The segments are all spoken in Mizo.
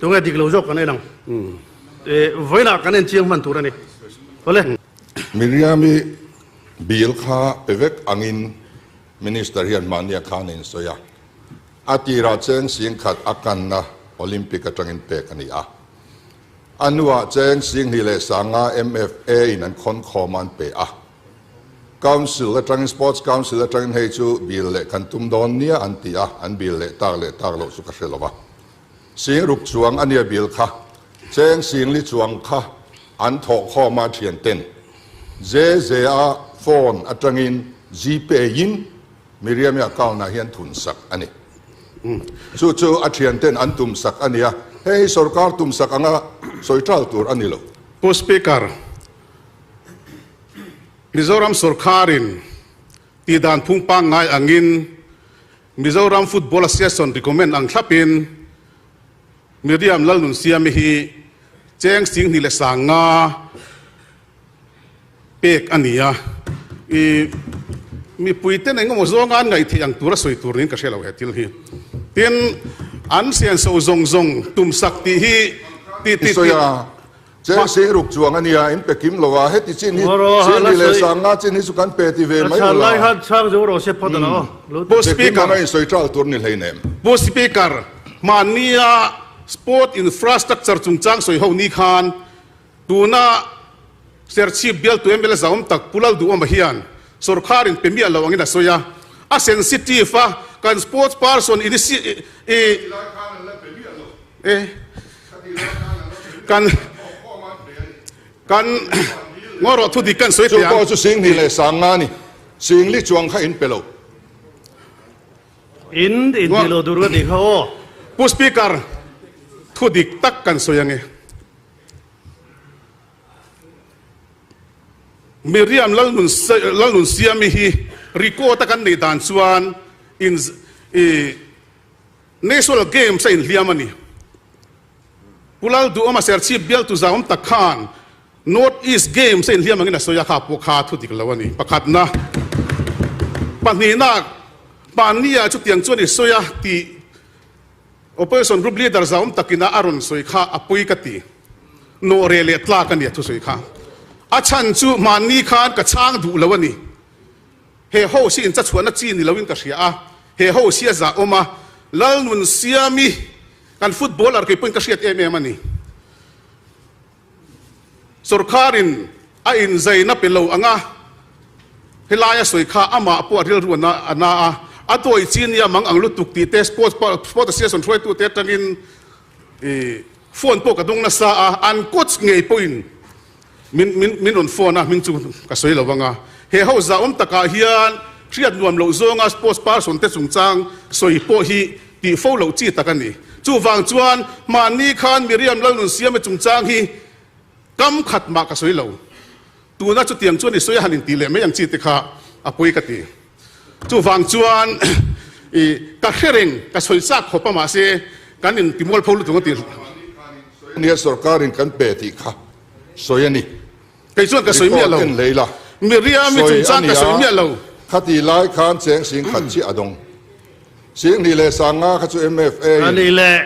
Tunge dik lo zawk kan en ang. Vawiinah kan en chiang hman tur a ni. Awle. Miriam-i bill kha pe vek angin Minister hian mahnia khan a insawi a. A tirah cheng singkhat a kanna Olympic atangin pek a ni a. A hnuah cheng singhnih leh sanga MFA in an khawn khawm a an pe a. Council atangin Sports Council atangin hei chu bill leh kan tum dawn nia an ti a, an bill leh tak leh tak loh chu ka hre lo va. Sing ruk chuang a nia bill kha, cheng singli chuang kha an thawh khawm a thian ten JJ-a phone atangin Gpay in Miriam-i account ah hian thun sak a ni. Chu chu a thian ten an tum sak a nia, hei hi sorkar tum sak anga sawi tal tur a ni lo. Pu Speaker, Mizoram sorkarin tihdan phung pangngai angin Mizoram Football Association recommend ang thlapin Miriam Lalnunsiami hi cheng 25 pek a ni a. I mipuiten engemaw zawnga an ngaihtheih ang tura sawi tur niin ka hre lo he thil hi. Tin, an sianso zawng zawng tumsak tih hi ti ti ti. Cheng sing ruk chuang a nia, in pe kim lo a, heti chin hi Singli leh Sanga chin hi chu kan pe ti ve mai lo la. Pu Speaker, a insawi ṭal tur ni hleinem. Pu Speaker, mahnia Sport Infrastructure chungchang sawi ho ni khan tuna Serchhip bialtu mla zahawm tak Pu Lalduhawma hian sorkar in pe miah lo angin a sawi a, a sensitive a, kan sports person in i e. Kan kan ngaw rawh thu dik kan sawi teh ang. Chu pawh chu 20 leh 50 a ni. Singli chuang kha in pe lo. In in ti lo dur ka tih kha aw. Pu Speaker, thu dik tak kan sawi ange. Miriam Lalnun Lalnun Siami hi record a kan neih dan chuan in i National Games a inhliam a ni. Pu Lalduhawma Serchhip bialtu zahawm tak khan North East Games a inhliam angin a sawi a, kha pawh kha thu dik lo a ni. Pakhatna, pahnihna, mahnia chutiang chuan i sawi a tih Opposition Group Leader zahawm takin a a rawn sawi kha a pawi ka ti. Nawh reh leh tlak a ni a thusawi kha. A chhan chu mahni khan ka chhang duh lo a ni. He house hi inchachhuahna chi ni loin ka hria a, he house hi a zah awm a, Lalnunsiami kan footballer kei pawhin ka hriat em em a ni. Sorkarin a inzaina pe lo ang a, helai a sawi kha amah pawh a rilru a na a, a dawi chi nia mang ang lutuk tih te sports sport association hruaitute atangin phone pawh ka dawng nasa a, an coach ngei pawhin Min min min rawn phone a, hming chu ka sawi lo ang a. He ho zahawm takah hian hriat nuam loh zawnga sports person te chungchang sawi pawh hi tih fo loh chi tak a ni. Chuvang chuan mahni khan Miriam Lalnunsiame chungchang hi kam khat mah ka sawi lo. Tuna chutiang chuan i sawi a han intih leh mai ang chi te kha a pawi ka ti. Chuvang chuan i ka hre reng, ka sawi chak khawp a mahse kan intimual pho lutuk a ti. Nia sorkarin kan pe tih kha sawi a ni. Kei chuan ka sawi miah lo. Report en lei la. Miriam-i Sawi a chungchang ni ka sawi a, miah lo. Khati lai khan cheng 10,000 chiah a dawng. 25,000 kha chu MFA A in ni leh.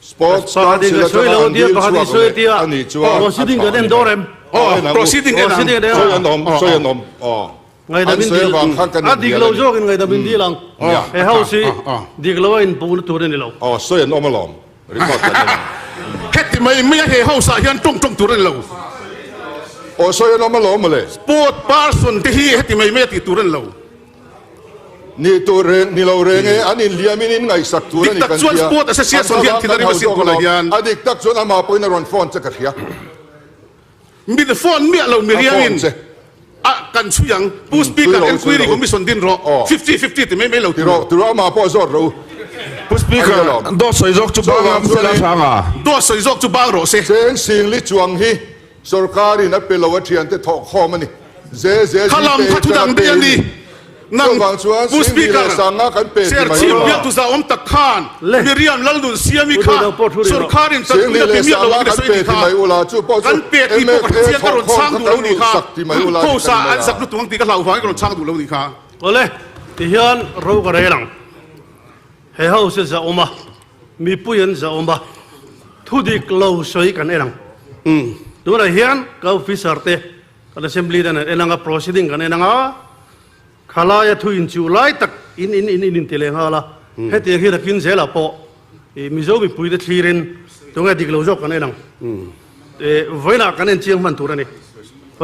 Sports Pakhat in Council ka sawi atanga lo an tia dil pakhat in chhuak sawi leh tia. a nih chuan a Proceeding tha kan a en ni dawr mai. em? Aw, Aw, en ang u. proceeding en ang. Proceeding en Sawi ang. an awm, sawi an awm. Aw. Ngaihdam An in sawi dil avang khan kan a in dik bial lo a ni. zawkin ngaihdam in dil ang. Nia. He house hi Ah, ah. dik lo a inpuhna tur a ni lo. Aw, sawi an awm alawm. Record kan en ang. Heti mai mai a he house ah hian tawng tawng tur a ni lo. Aw, sawi an awm alawm mawle. Sport person te hi heti mai mai a tih tur a ni lo. Ni tur reng, ni lo reng e, an inhliam in in ngaihsak tur a Dik ni tak kan chuan tia. Sport An Association hian thlavang thil kan a rim hau a sin zawk tunah alawm. hian. A dik tak chuan amah pawhin a rawn phone che ka hria. Mi phone miah lo mi A phone riangin che. a kan chhui ang. Pu Speaker, Chhui rawh u, chhui Enquiry rawh u. Commission din rawh. Aw. 50 50 ti mai mai lo Ti tur. rawh, ti rawh amah pawh zawt rawh u. Pu Speaker, Ani alawm. dawt sawi zawk chu bang Chuvang ngam sela chuanin hrang a. Dawt sawi zawk chu bang rawh se. Cheng Singli chuang hi sorkarin a pe lo a thiante thawh khawm a ni. Ze ze Kha lam GPay kha thu atanga dang daih a pe ni. in. Nang Chuvang chuan Pu 10,000 Speaker, 50 kan pe ti mai Serchhip ula. bialtu zahawm tak khan Le. Miriam Lalnunsiami Thu kha ri lo pawh thu ri rawh. sorkarin 10,000 tanpuina pe miah lo angin a kan sawi pe ni ti kha. mai ula, chu pawh chu Kan pe tih pawh ka MFA hrechiang ka rawn thawhkhawm chhang kha duh lo kan ni kha. rulhsak ti mai ula ti House kan ah ni mai an a. zak lutuk ang tih ka hlauh vangin ka rawn chhang duh lo ni kha. Awle, tihian ro ka rel ang. He house hi zahawm a, mipui an zahawm a. Thu dik lo sawi kan en ang. Tunah hian ka officer te kan assembly ten an en ang a, proceeding kan en ang a, khalaia thu inchuh lai tak in in in in inti leh nghal a, hetiang hi rakin zelah pawh i Mizo mipuite thlirin tunge dik lo zawk kan en ang. Vawiinah kan en chiang hman tur a ni.